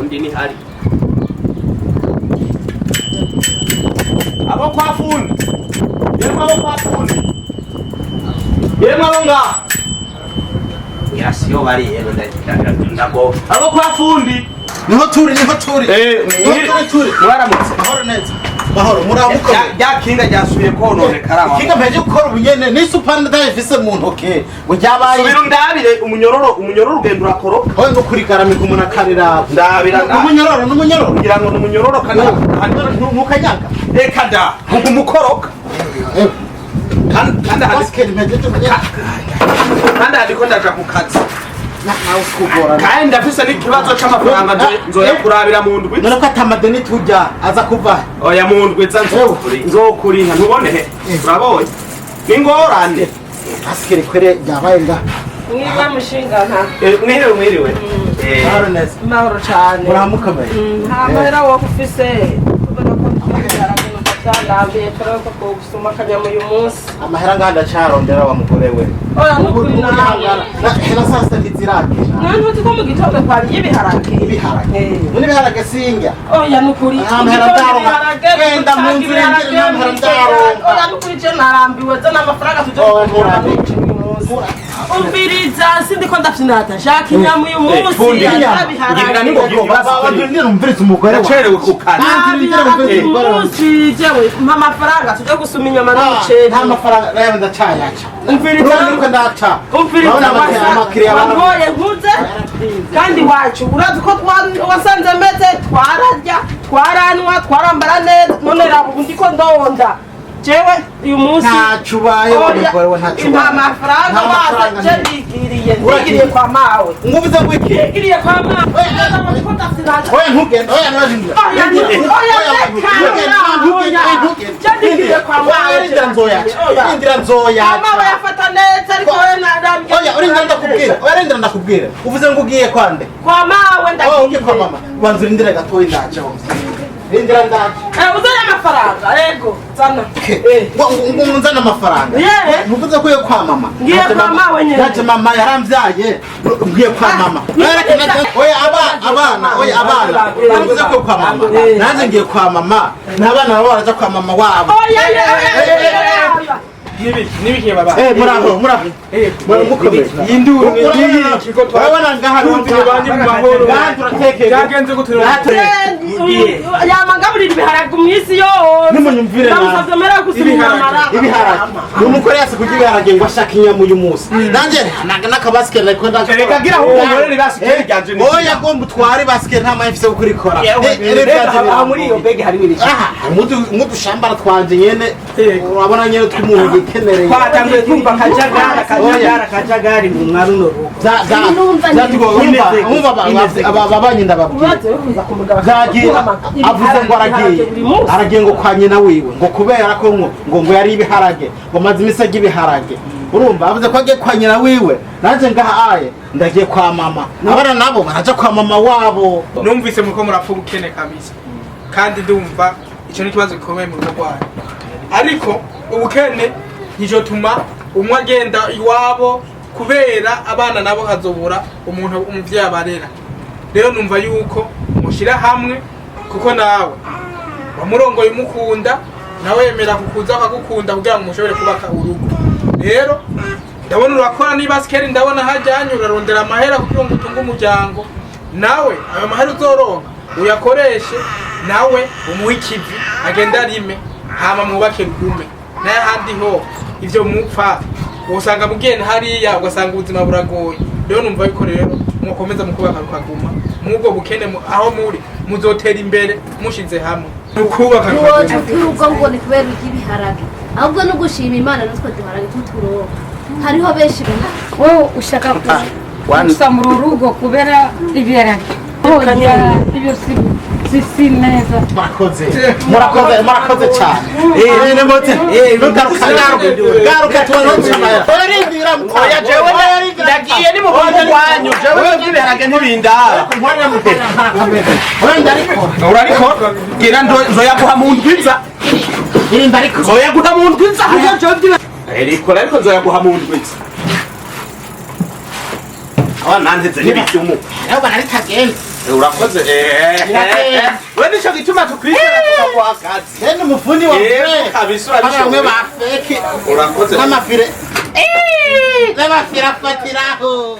Fundi ni hari. Abo kwa fundi. Yemwe abo kwa fundi. Yemwe abo ngaha. Ya siyo bari yemwe ndago. Abo kwa fundi. Niho turi, niho turi. Eh, niho turi turi. Mwaramutse. Mahoro neza. Mahoro, muramuko. Rya kinga ryasubiye kononekara. Ikinga mpeje gukora ubunyene n'isupani ndayifise mu ntoke. Ngo ryabaye. Subira undabire umunyororo, umunyororo ugenda urakoroka. Hoye no kurigaramika umuntu akariraba. Ndabira nda. Umunyororo n'umunyororo. Ngira ngo ni umunyororo kandi Ntukanyaga. Reka da, umukoroka. Kandi hari Basket mpejeje ubunyene. Kandi hariko ndaja ku kazi. Nawe sikugorana. Kandi ndafise n'ikibazo c'amafaranga nzoya kurabira mu ndwi. None ko atamadeni turya aza kuva. Oya mu ndwi za nzokuriha ntubone he. Urabonye? Ni ngorane. Basket kwere ryabaye nga. Mwiriwe mushinga nta. Mwiriwe mwiriwe. Mahoro neza. Mahoro cane. Muramukomeye. Nta mahera wowe ufise. Kubera ko ibiharage numva vyandambiye turebe ko twogusuma akanyama uyu munsi. Amahera ngaha ndacarondera wa mugore we. Oya nukuri nawe. Na saa sita ntiziragera. None ntuzi ko mu gitondo twariye ibiharage? Ibiharage. Eh. None ibiharage sinjya. Oya nukuri. Nta mahera Mu gitondo ndaronka. ibiharage, Genda mu gutanga nzira ibiharage, ingene nta mahera ndaronka. Oya nukuri je narambiwe zana amafaranga tuje Oh, kugura nturambiwe. uyu munsi. Umviriza sindiko ndafyinata shaka inyama uyu munsi. Fundi. Ibiharage. Ngira ningoga Babanza numviriza umugore wawe. Nacerewe ku kazi. Ibiharage uyu munsi jewe mpa amafaranga tuje gusuma inyama n'umuceri. Nta mafaranga nayo ndacayaca. Umviriza. Urabona ko ndaca. Umviriza Urabona amakiriya wantoye nkuze kandi wacu urazi ko wasanze meze twararya twaranywa twarambara neza none raba ubu ndiko ndonda jewe uyu munsi Ntaco ubaye wa mugore we, ntaco mpa ubaye. amafaranga Nta waza mafaranga je nti. ndigiriye Uragiye. ndigiriye kwa mawe Nguvuze ngo iki? ndigiriye kwa mawe ndiko ndafyinata Oya ntugende, oya ntugende. Oya, oya, reka, Ntugende, oya. ntugende. Je ndigiriye kwa mawe. Oya, rindira nzoyaca. Oya. Rindira nzoyaca. Mawe yafata neza ariko we narambye Oya, urindira ndakubwira. Oya, rindira ndakubwira. Uvuze ngo ugiye kwa nde? kwa mawe Oh, ugiye kwa ndagiye mama. Banza urindire gatoya ndaje. Rindira ndaje. Uzane amafaranga yego zana. Ngo ngo nzane amafaranga. Yeah. Ntuvuze ko ugiye kwa mama. Ngiye Naje kwa mama- mawe nyene. Naje mama yaramvyaye. Ngiye kwa mama. Ni- Oya, reka naje- oya, abana, oya abana. Ntuvuze ko kwa mama. Naje ngiye kwa mama. N'abana babo baraja kwa mama wabo. Oya oya oya oya. Nibiki baba. Muraho, muraho. Muramukomeye. Yinduru nibiki ko Urabona ngaha twumvire bandi mu mahoro. Ngaha turatekeye. Byagenze gute? Yama ngaburira ibiharage iminsi yose. Nimunyumvire nawe. Ndamusavye amahera yo gusuma Ibiharage. inyama. Ibiharage. Ni umugore yase kurya ibiharage ngo ashaka inyama uyu munsi. Nanje n'akabasiketi nariko ndakora. Reka gira aho unkorere ibasiketi ryanje ni. Oya gomba utware ibasiketi nta mpamvu ifise yo kurikora. Aha muri iyo bege harimo ibiki? Aha, nk'udushambara twanje nyene urabona nyene tw'umuntu yikenereye. Twatanguye kumva akajagari akajagari akajagari mu mwaruno rugo. Ababanyi ndababwira. Uraze kuza kumugaba. Zagiye avuze ngo aragiye aragiye ngo kwa nyina wiwe ngo kubera ko ngo ngo yari ibiharage ngo maze iminsi arya ibiharage. Urumva avuze ko agiye kwa nyina wiwe nanje ngaha aye ndagiye kwa mama abana nabo baraja kwa mama wabo. Numvise muko murapfa ubukene kabisa. Kandi ndumva ico ni ikibazo gikomeye mu rugo rwanyu. Ariko ubukene ntijotuma umwe agenda iwabo kubera abana nabo hazobura umuntu umuvyeyi abarera. Rero numva yuko mushira hamwe kuko nawe wamurongoye umukunda nawe yemera kukuza akagukunda kugira ngo mushobore kubaka urugo. Rero ndabona urakora n'ibasiketi ndabona hajyanye urarondera amahera kugira ngo utunge umuryango. Nawe ayo mahera uzoronka uyakoreshe nawe umuhe ikivi agende arime hama mwubake rugume. N'ahandi ho ivyo mupfa usanga mugenda hariya ugasanga ubuzima buragoye. Rero numva yuko rero mukomeza mukubaka rukaguma mw'ubwo bukene aho muri muzotera imbere mushize hamwe. Mukubaka Ntiwoca rukaguma. urugo ngo ni kubera urya ibiharage ahubwo no gushima Imana natwe duharage tuturonka. Hariho benshi wowe ushaka gusamura urugo kubera ibiharage. Oya, ibyo si neza. Murakoze murakoze murakoze cyane. Nimuze. Garuka garuka tubone amahera. Oya rindira Oya jewe ndagiye ni mu bundi bwanyu. Jewe ibiharage ntibindaba. Oya ndarikora. Urarikora? Gira nzoyaguha mu ndwiza. Ndarikora. Nzoyaguha mu ndwiza. Rikora ariko nzoyaguha mu ndwiza. Awa nanteze n'ibicyumu. Nawe banaritagenda. Urakoze. We nico gituma tukwizera tukaguha akazi. Tena umufundi wa Yego, fure. kabisa Bamwe urabishoboye. ba feki. Urakoze. N'amafire. N'amafire afatiraho.